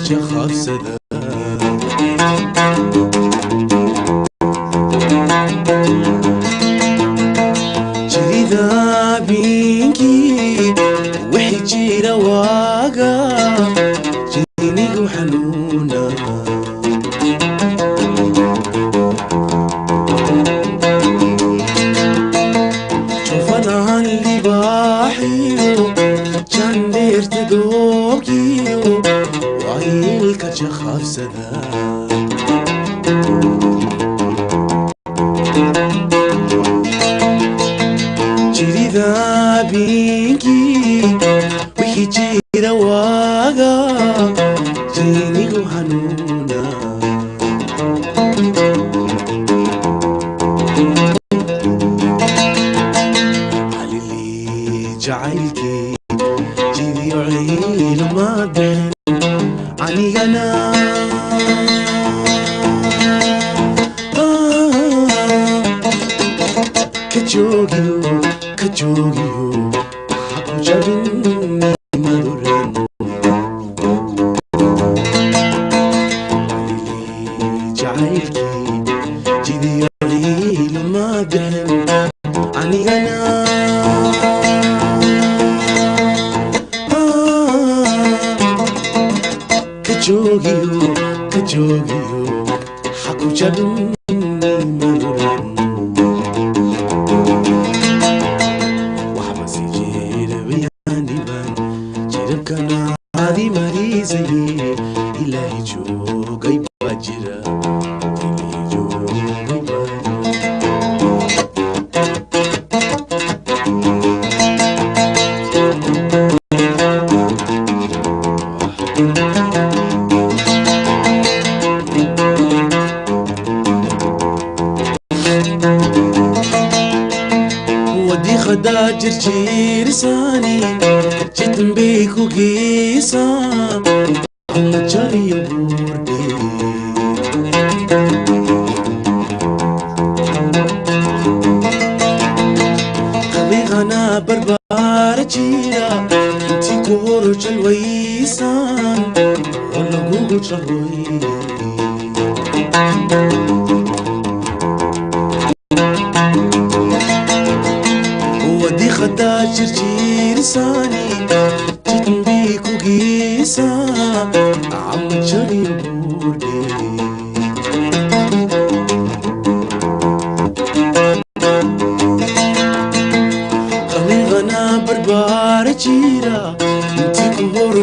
Jakhafsada Jirida binki wixii jira waaga jinigu xanuuna Jofanahan libaaxiyo jandheerta doobkiyo waayilka jakhafsada Jirida binki wixii jira waaga jinigu xanuuna Halili jacaylkii jidiyo ciil ma bixin anigana ka joogiyo ka joogiyo ha ku jabin maduran Halili jacaylkii jidiyo ciil ma bixin anigana ka joogiyo ka joogiyo ha ku jabin maduran Waxba si jeerabayaaniban jirabkana adi mariisaye ilaahi joogay baa jira ilaahi joogay baa jira. Wadii khadaa jirjiirisaani jidnbay ku geesaa ama jariyo buurdhe Qaliiqana barbaara jira intii ku hor jalwaysaan oo lagugu jaroy Wadii khadaa jirjiirisaani jidnbay ku geesaa ama jariyo buurdhe Qaliiqana barbaara jira intii ku hor